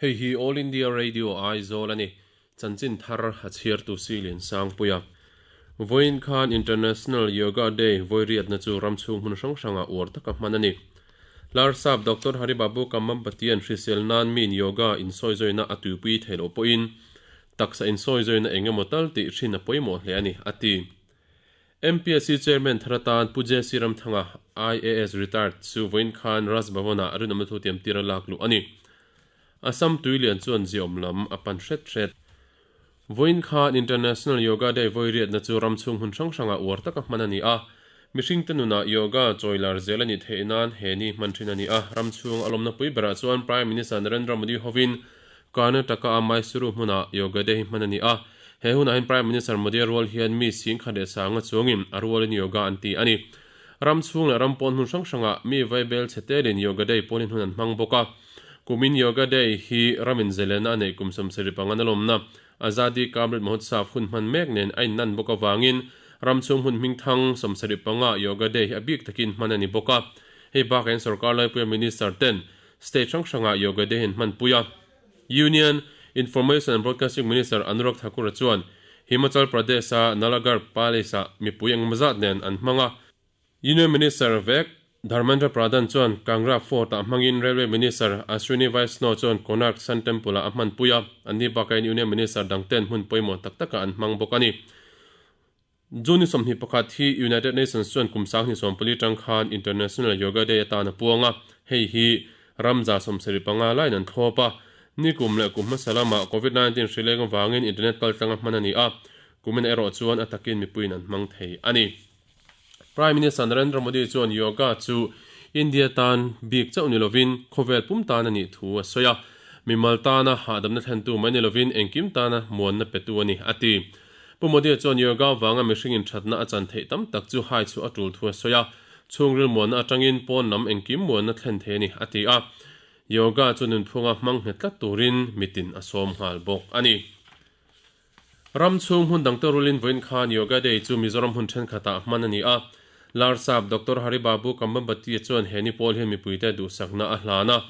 Hei hi All India Radio Aizawl a ni. Chanchin thar a chhiartu Silin Sangpuia. Vawiin khan International Yoga Day vawiriatna chu ram chhung hmun hrang hrangah uar taka hman a ni. Larsap Doctor Haribabu Kambhampatian hrisel nan miin yoga insawizawiina a tuipui theih loh pawhin taksa insawizawiina eng emaw tal tih hrin a pawimawh hle a ni, a ti. MPSC Chairman thar atan Pu JC Ramthanga, IAS Retired, chu vawiin khan Raj Bhavan-ah rinawmna thu tiam tir a lak luh a ni. Assam tuilian chuan ziaawm lam a pan hret hret. Vawiin khan International Yoga Day vawiriatna chu ram chhung hmun hrang hrangah uar taka hman a ni a. Mihringte nunah yoga chawilar zel a nih theih nan he ni hman thin a ni a. Ram chhung a lawmna pui berah chuan Prime Minister Narendra Modi hovin Karnataka-a Mysuru hmunah Yoga Day hi hman a ni a. He hunah hian Prime Minister Modi-a rual hian mi singkhat leh sanga chuangin a rualin yoga an ti a ni. Ram chhung leh ram pawn hmun hrang hrangah mi vaibel chhe telin Yoga Day pawnin hun an hmang bawk a. Kumin Yoga Day hi ramin zelena a neih kum 75 a lawmna Azadi Ka Amrit Mahotsav hun hman mek nen a innan bawk avangin ram chhung hmun hmingthang 75 Yoga Day hi a bik takin hman a ni bawk a. Hei bakah hian sorkar laipuia Minister ten State hrang hrangah Yoga Day hi an hmanpui a. Union Information and Broadcasting Minister Anurag Thakur-a chuan Himachal Pradesh-a Nalagarh Palace-ah mipui engemaw zat nen an hmang a. Union Minister vek Dharmendra Pradhan chuan Kangra Fort-ah hmangin Railway Minister Ashwini Vaishnaw chuan Konark Sun Temple-ah a hmanpui a, anni bakain Union Minister dangten hmun pawimawh tak takah an hmang bawk a ni. June ni 21 hi United Nations chuan kum 2014 tang khan International Yoga Day atan a puang a, hei hi ram 75 laiin an thlawp a. Ni kum leh kum hmasa lamah Covid 19 hri leng avangin internet kaltlanga hman a ni a, kumin erawh chuan a takin mipuiin an hmang thei a ni. Prime Minister Narendra Modi chuan yoga chu India tan bik chauh ni lovin khawvel pum tan a nih thu a sawi a, mimal tana hahdamna thlentu mai ni lovin engkim tana muanna petu a ni, a ti. Pu Modi chuan yoga vanga mihring inthatna a chan theih tam tak chu hai chhuah a tul thu a sawi a, chhungril muanna atangin pawn lam engkim muanna thlen thei a ni, a ti a. Yoga chu nunphunga hmang nghet tlat turin mitin a sawm nghal bawk a ni. Ram chhung hmun dang te rulin vawiin khan Yoga Day chu Mizoram hmun thenkhatah hman a ni a. Larsap Doctor Hari Babu Kambhampati chuan he ni pawl hian mipuite duhsakna a hlan a.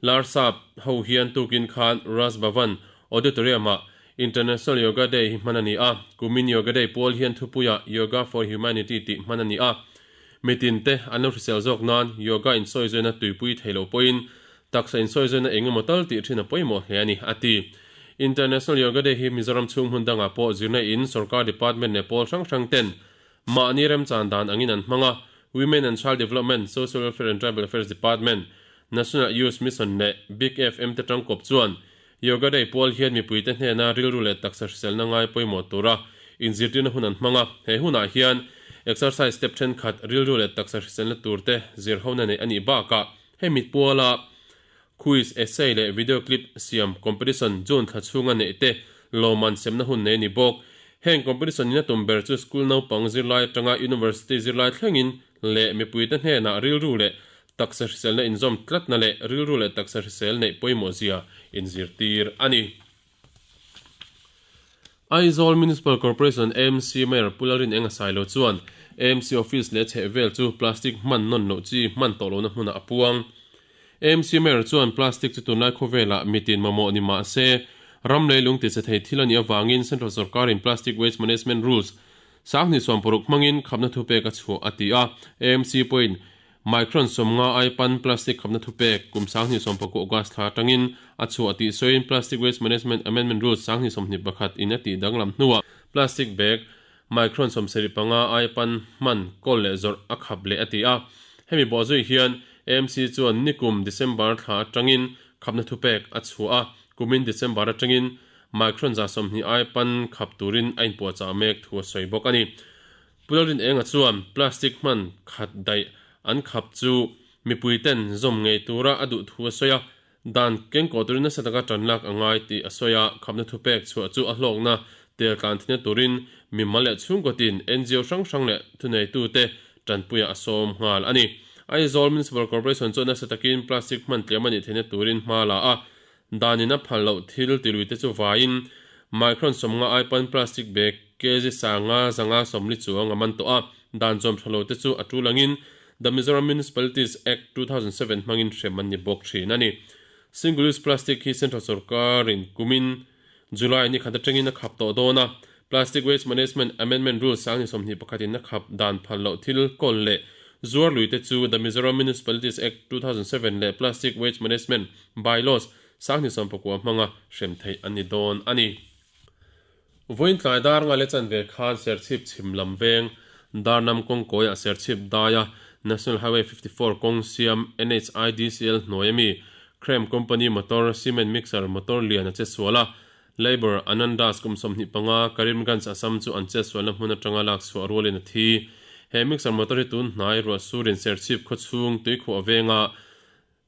Larsap ho hian tukin khan Raj Bhavan Auditorium-ah International Yoga Day hi hman a ni a. Kumin Yoga Day pawl hian thupuiah Yoga for Humanity tih hman a ni a. Mitinte an lo hrisel zawk nan yoga insawizaina tuipui thei lo pawhin Taksa insawizaina eng emaw tal tih thin a pawimawh hle a ni, a ti. International Yoga Day hi Mizoram chhung hmun dangah pawh zirna in sorkar department leh pawl hrang hrang ten mahni remchan dan angin an hmang a, Women and Child Development, Social Welfare and Tribal Affairs Department, National Youth Mission leh Big FM te tangkawp chuan Yoga Day pual hian mipuite hnena rilru leh taksa hriselna ngai pawimawh tura inzirtirna hun an hmang a, he hunah hian exercise step thenkhat rilru leh taksa hriselna turte zirhona neih a nih bakah Hei mit puala quiz, essay leh video clip siam competition June thla chhunga neih te lawmman semna hun nei a ni bawk. Heng competition in a tum ber chu school naupang zirlai atanga university zirlai thlengin leh mipuite hnenah rilru leh taksa hriselna inzawm tlatna leh rilru leh taksa hrisel neih pawimawh zia inzirtir a ni. Aizawl Municipal Corporation, AMC, Mayor Pu Lalrin Enga Sailo chuan AMC office leh chheh vel chu plastic hman nawn loh chi hman tawh lohna hmunah a puang. AMC Mayor chuan plastic chu tunlai khawvelah mitin mamawh ni mah se, ram leilung tichhe thei thil a nih avangin Central sorkarin Plastic Waste Management Rules 2016 hmangin khapna thupek a chhuah a ti a. AMC pawhin Micron 50 ai pan plastic khapna thupek kum 2019 August thla atangin a chhuah tih sawiin Plastic Waste Management Amendment Rules 2021 in a tih danglam hnuah plastic bag micron 75 ai pan hman kawl leh zawrh a khap leh a ti a. Hemi bawhzui hian AMC chuan nikum December thla atangin khapna thupek a chhuah a, kumin December atangin micron 20 ai pan khap turin a inpuahchah mek thu a sawi bawk a ni. Pu Lalrin Enga chuan plastic hman khat daih an khap chu mipui ten zawm ngei tura a duh thu a sawi a, dan kengkaw turin nasa taka tan lak a ngai tih a sawi a, khapna thupek chhuah chu a hlawkna tel tlan thina turin mimal leh chhungkaw tin NGO hrang hrang leh thuneitute tanpuiah a sawm nghal a ni. Aizawl Municipal Corporation chuan nasa takin plastic hman tlem a nih theihna turin hma la a, Danin a phal loh thil tiluite chu vaiin micron 50 ai pawn plastic bag kg 500 140 chuang a man tawh a, dan zawm tha lote chu a tul angin The Mizoram Municipalities Act 2007 hmangin hrem an ni bawk thin a ni. Single use plastic hi Central sorkarin kumin July ni khat atangin a khap tawh dawn a, Plastic Waste Management Amendment Rules 2021 in a khap dan phal loh thil kawl leh zuar lui te chu The Mizoram Municipalities Act 2007 leh Plastic Waste Management By-Laws 2019 hmanga hrem theih an ni dawn a ni. Vawiin tlai dar nga leh chanve khan Serchhip chhim lam veng Darnam kawngkawiah Serchhip daia National Highway 54 kawng siam NHIDCL hnuai ami Krem Company motor cement mixer motor lian a che sual a, Labour Anand Das kum 25, Karimganj Assam chu an chetsualna hmun atanga lak chhuah rualin a thi. He mixer motor hi tun hnai ruah surin Serchhip khawchhung tuikhuah venga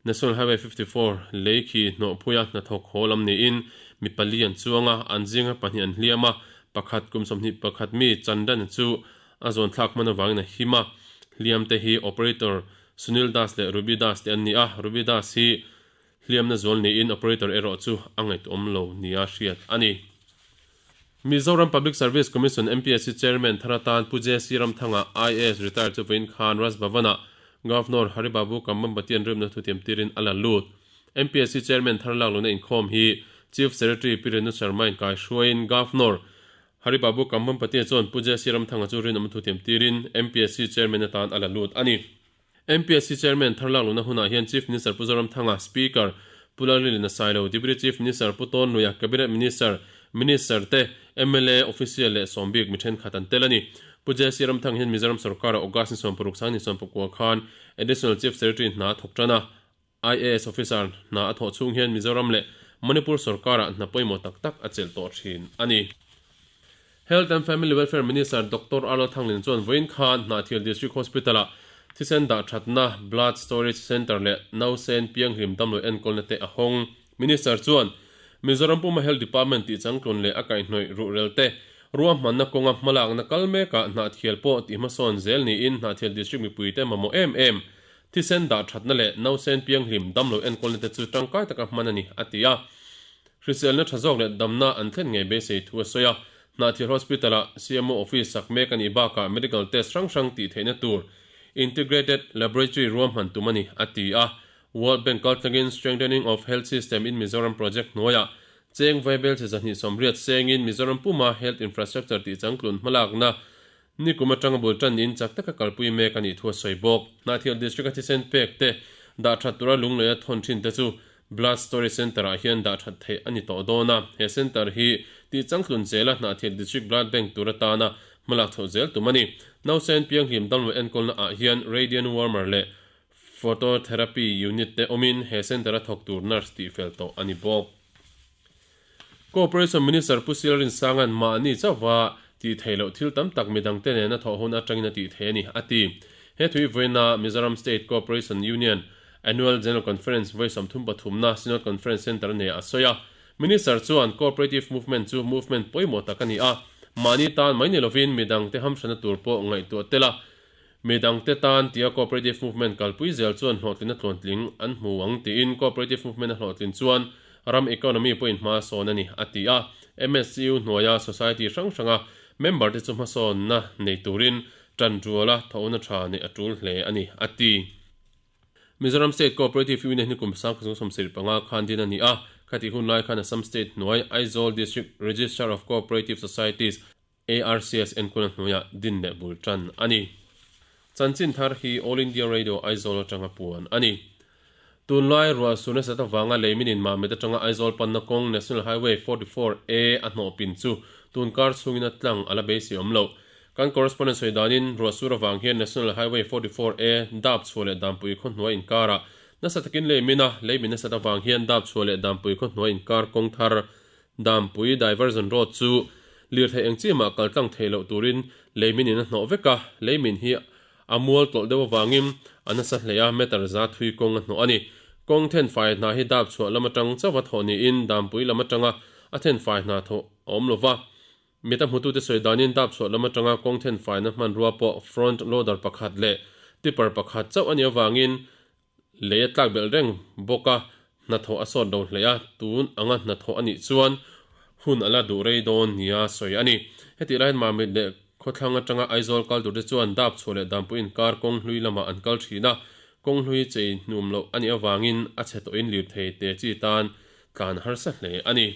National Highway 54 lei khi hnawhpuia hnathawk haw lam niin mi pali an chuang a, an zinga pahnih an hliam a, pakhat kum 21 mi Chandan chu a zawnthlak hman avangin a him a. Hliam te hi operator Sunil Das leh Ruby Das te an ni a, Ruby Das hi hliamna zual niin operator erawh chu a ngaihtuahawm lo nia hriat a ni. Mizoram Public Service Commission, MPSC, Chairman thar atan Pu JC Ramthanga, IAS retired chu vawiin khan Raj Bhavan-ah Governor Hari Babu Kambhampati an rimna thutiam tirin a la lut. MPSC Chairman thar lak lohna inkhawm hi Chief Secretary Pi Renu Sharma inkai hruaiin Governor Hari Babu Kambhampati chuan Pu JC Ramthanga chu rinawm thutiam tirin MPSC Chairman atan a la lut a ni. MPSC Chairman thar lak lohna hunah hian Chief Minister Pu Zoramthanga, Speaker Pu Lalrinlina Sailo, Deputy Chief Minister Pu Tawnluia, Cabinet Minister, Minister te, mla Official leh sawmbik mi thenkhat an tel a ni. Pu JC Ramthanga hian Mizoram sorkara August ni 16 sang ni 19 khan Additional Chief Secretary hna a thawk tan a, IAS Officer hna a thawh chhung hian Mizoram leh Manipur sorkarah hna pawimawh tak tak a chelh tawh thin a ni. Health and Family Welfare Minister Doctor Arnold Thanglin chuan vawiin khan Hnahthial District Hospital-ah thisen dah thatna, Blood Storage Centre leh nausen pianghlim damlo enkawlna te a hawng. Minister chuan Mizoram puma Health Department tih changtlun leh a kaihhnawih ruhrel te ruahmanna kawnga hmalakna kal mekah Hnahthial pawh tih hmasawn zel niin Hnahthial District mipuite mamawh em em Thisen dah thatna leh nausen pianghlim damlo enkawlna te chu tangkai taka hman a ni, a ti a. Hriselna tha zawk leh damna an thlen ngei beisei thu a sawi a. Hnahthial Hospital-ah CMO Office sak mek a nih bakah medical test hrang hrang tih theihna tur Integrated Laboratory ruahman tum a ni, a ti a. World Bank kaltlangin Strengthening of Health System in Mizoram Project hnuaiah cheng vaibel che 280 sengin Mizoram puma health infrastructure tih changtlun hmalakna Nikum atanga bul tan in chak taka kalpui mek a nih thu a sawi bawk. Hnahthial District a thisen pek te dah that tura lungleia thawn thin te chu Blood Storage Centre ah hian dah that theih a ni tawh dawn a. He centre hi tih changtlun zela Hnahthial District Blood Bank tur atana hmalak chhoh zel tum a ni. Nausen pianghlim damlo enkawlna ah hian Radiant Warmer leh Phototherapy Unit te awmin he centre a thawk tur nurse tihfel tawh a ni bawk. Cooperation Minister Pu Sil Rinsanga'n mahni chauhva tih theih loh thil tam tak midangte nena thawh hun atangin a tih theih a ni, a ti. He thui vawiina Mizoram State Cooperation Union Annual General Conference vawi 33na Synod Conference Centre neihah a sawi a. Minister chuan Cooperative Movement chu movement pawimawh tak a ni a, mahni tan mai ni lovin midangte hamhrana tur pawh ngaihtuah tel a, midangte tan tia Cooperative Movement kalpui zel chuan hlawhtlina tluantling an hmu ang tiin Cooperative Movement a hlawhtlin chuan ram economy pawhin hma a sawn a ni, a ti a. MSCU hnuaia society hrang hranga member te chu hmasawnna nei turin tanruala thawhna tha neih a tul hle a ni, a ti. Mizoram State Cooperative Union hi kum 1975 khan din a ni a, khatih hun lai khan Assam State hnuai Aizawl District Registrar of Cooperative Societies, ARCS enkawlna hnuaiah din leh bul tan a ni. Chanchin thar hi All India Radio Aizawl atanga puan a ni. Tunlai ruah sur nasat avanga leiminin Mamit atanga Aizawl panna kawng National Highway 44 A a hnawh pin chu tun kar chhungin a tlang a la beisei awm loh. Kan correspondent sawi danin ruah sur avang hian National Highway 44 A dap chhuah leh Dampui khaw hnuai inkarah nasa takin leimin a, leimin nasat avang hian dap chhuah leh Dampui khaw hnuai inkar kawng thar Dampui Diversion Road chu lirthei eng chi mah kal tlang thei loh turin leimin in a hnawh vek a, leimin hi a mual tlawlh deuh avangin a nasa hle a, meter za thui kawng a hnawh a ni. Kawng then fai hna hi dap chhuah lam atang chauh a thawh niin Dampui lam atanga a then fai hna thawh a awm lo va. Mit a hmutute sawi danin dap chhuah lam atanga kawng then faina hmanrua pawh front loader pakhat leh tipper pakhat chauh a nih avangin Lei a tlak belh reng bawk a, hnathawh a sawt lo hle a, tun anga hnathawh a nih chuan hun a la duh rei dawn nia sawi a ni. Hetih laiin Mamit leh khawthlang atanga Aizawl kal turte chuan dap chhuah leh Dampui inkar kawng hlui lamah an kal thin a. Kawng hlui chei hnum loh a nih avangin a chhe tawhin lirthei te chi tan tlan harsa hle a ni.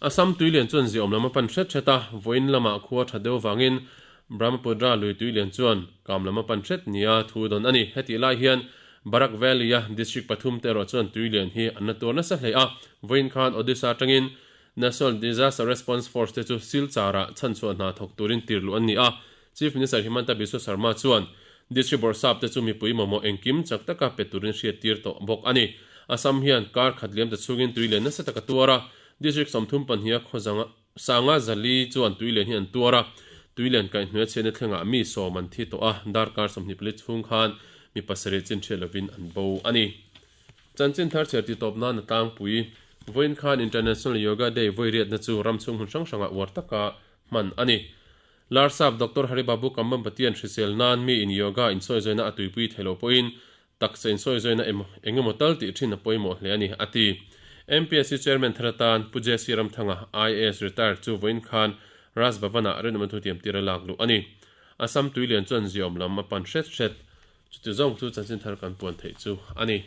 Assam tuilian chuan ziaawm lam a pan hret hret a, vawiin lamah khua tha deuh vangin Brahmaputra lui tuilian chuan kam lam a pan hret nia thu dawn a ni. Hetih lai hian Barak Valley-a district pathum te erawh chuan tuilian hi an la tuar nasa hle a, vawiin khan Odisha atangin National Disaster Response Force te chu Silchar-ah chhanchhuah hna thawk turin tirhluh an ni a, Chief Minister Himanta Biswa Sarma chuan District Bawrhsap te chu mipui mamawh engkim chak taka pe turin hriattir tawh bawk a ni. Assam hian kar khat liam ta chhungin tui lian nasa taka tuar a, District 32 a khaw sanga zali chuan tui lian hi an tuar a, tui lian kaihhnuai chhiatna thlengah mi sawm an thi tawh a, darkar 24 chhung khan mi pasarih chin hriat lovin an bo a ni. Chanchin thar chhiar ti tawp nan a tlangpui. Vawiin khan International Yoga Day vawi riatna chu ram chhung hmun hrang hrangah uar taka hman a ni. Larsap Doctor Haribabu Kambhampatian hrisel nan mi in yoga insawizaina a tuipui thei lo pawhin taksa insawizaina emaw eng emaw tal tih thin a pawimawh hle a ni, a ti. MPSC Chairman thar atan Pu JC Ramthanga, IAS retired chu vawiin khan Raj Bhavan-ah rinawmna thutiam tir a lak luh a ni. Assam tuilian chuan ziaawm lam a pan hret hret. Chuti zawng chu chanchin thar kan puan theih chu a ni.